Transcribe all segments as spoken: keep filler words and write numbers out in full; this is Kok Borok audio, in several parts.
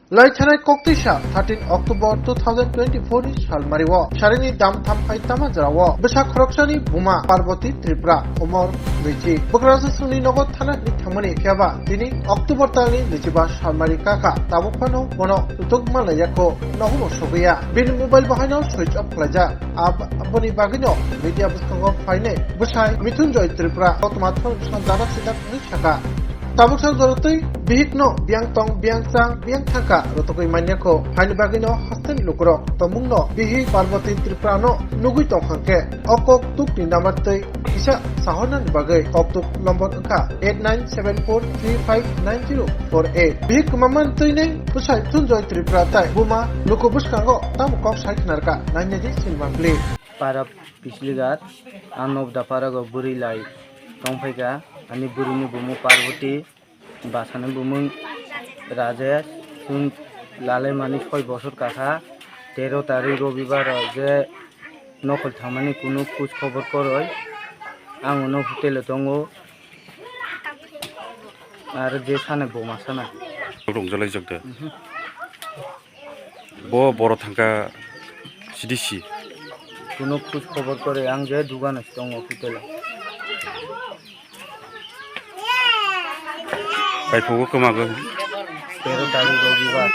Laithanai koktwisa thirteen October two thousand twenty-four ni salmario sarini dam thamphai tama jorao bwsa khoroksani buma Parvati Tripura, umor nwichi. Bwkrajasongni nogo thana hinwi thangmani, phiyaba tini October talni nwichiba salmari kakha, tabuk phano bono tutuk manlaiyakho, nogobo sogwiya. Bini mobile bo haino switch off khlaijak. Ab-, aboni bagwino media bwskango phainai bwsai Mithun Joy Tripura koktwma thani bwskango dadak sidak hinwi saka. Tabuksa jorotwi bihikno biyang tong, biyang chang, biyang thangkha rwtugwi manyakho. Haini bagwino hasteni lukurok tongmungno bihik Parvati Tripurano nugwi tongkha khe o kok tukni number twi kisa sahornani bagwi koktuk number wngkha eight nine seven four three five nine zero four eight. Bihik kwmamani twinwi bwsai Mithun Joy Tripura tai buma luku bwskango tamo kok sai khnarkha, nainadi sinma pli. Para Pisligat, ang Nobda Parago bwrwi lai tongphaikha. Ani bwrwini bumung Parvati, bwsani bumung Rajesh. Chwng lalaimani soi bosor kakha. Tero tarik Robibar o je nokol thangmani kunu khoj khobor kwrwi. Ang uno hotel o tongo. Aro je sana buma sana. Rungjalai jak de. Mhm. Bo boro thangkha sidi si. Kuno khoj khobor kwrwi, ang je dugano se tongo hotel o. Paiphugo kwmago. Tero tarik Robibar.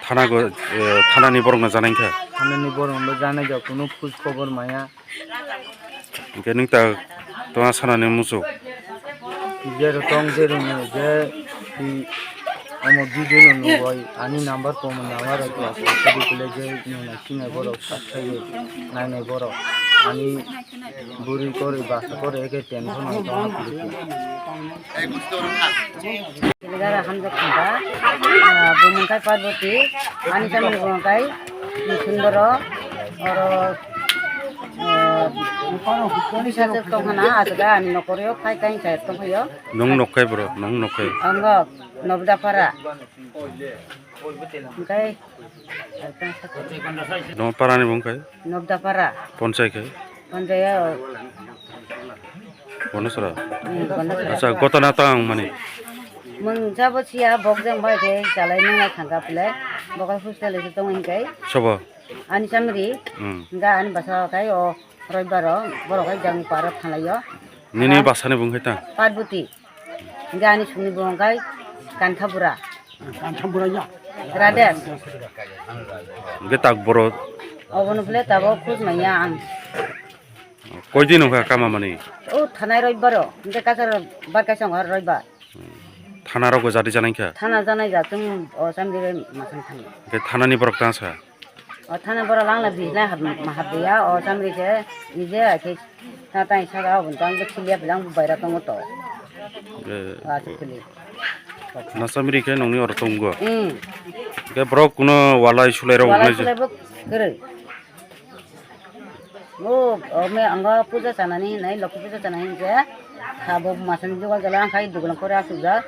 Thana go, eh, thanani borokno janai kha. Thanani borokno janai kha, kuno khoj khobor maya. Hingke nwng ta tongna sanani muchuk. Jero tong, jero ni je, i, omo video no nugoi, ani number komo number rok kla kla kadi kule je, nwng nai sinai borok, sathai nai nai borok, ani buri kori, basa kori, eke tension no tongna kuli kuli. Gara hamjak khamba, ah, bumung kai Parvati, ani chamani bumung kai Sundoro, oro, eh, police aswk tongkhana, aswk ani nokoryo phai kaisa tongkhayo. Nwng nokkai bro, nwng nokkai. Ang Nobda Para. Hingke, Nwng parani bumung kai? Nobda Para. Ponchai kai? Ponchai o. Bonosora? Hmm, Bonosora. Acha, gotona tang mani? Mung jabo siya, bok jang bai khe, chalai nang nai thangka phle, bokai hostel se tong hingkai. Sobo? Ani chamri, Hmm. Ga ani basa kai o, Roibaro, borok kai jang para thanglai o. Nini Aga basani bumung kai ta? Parvati. Hingke ani songni bo hingke Kanthabura. Kanthabura ya. Radesh. Hingke tak boro. Obono phle tabok khoj manya ang. Koi din wngkha kama mani? O thanai Roibaro. Hingke kasar bar kaisa wngkha Roibar. Thana rok bo jadi janai kha? Thana janai ja chwng o chamdi bai masang thang. Hingke thanani borok tang sa? O thana borok langla bijna hab-, ma habya, o chamri se ije, ai khe ta tai saka, o tang bo khilia bilang bo baira tongo to. Eh. Wa se khili. Na chamri khe nongni oro tongo? Hmm. Khe borok kuno walai sulai rok Walai wngnai je? Sulai bo kwrwi. O, o me ang puja chanani hinai, Lokhi puja chanani hinai je, ha bo masani jogal jala ang khai dugulang kore asuk ja.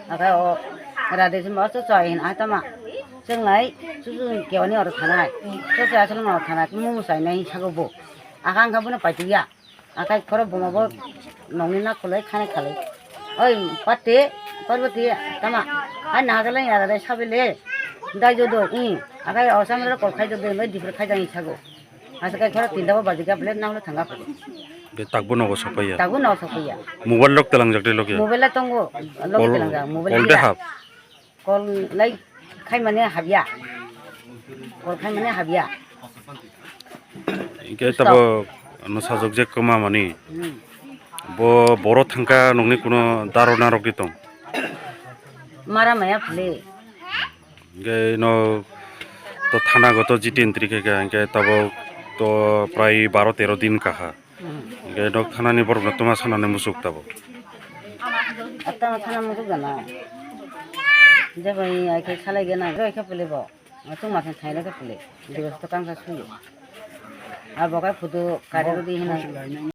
Akai o rade se ma so chai hin atama. Chwnglai, chuchu kewani oro thanai. Chuchu aswk oro thanai, mumu chainai sago bo. Aka wngkha bono paituya. Akai khoro buma bo nongni nakolai khanai khalai. Oi, Pate, Parvati, tama. Ai nahajalai yara dai sabele. Dai jodo, i. Akai o samra kol khai jodo, noi dipra khai jang i sago. Asa kai khoro tinta bo baji ka plate nanglo thanga phuru. Be takbo nogo sokpaiya. Takbo nogo sokpaiya. Mobile lok telangjak de lok ya. Mobile la tongo, lok Kol, telangjak, mobile kol de gila. Hap. Kol lai khai mane habya. Kol khai mane habya. Hingke tabo no sajok je kwma mani. Hmm. Bo boro thangka nokni kuno daro narok di tong. Mara maya phule. Hingke no to thana go to jiti entry khe khe hingke tabo to prai baro tero din kaha. Hmm. Hingke nok thanani borokno tuma sanani musuk tabo. Atama thana musuk jana. Jebo ai khe salai gena, joi khe pele bo. Atung ma khe thaile khe pele. Dibo to kangsa suyo. Abo kai photo kari rodi hina.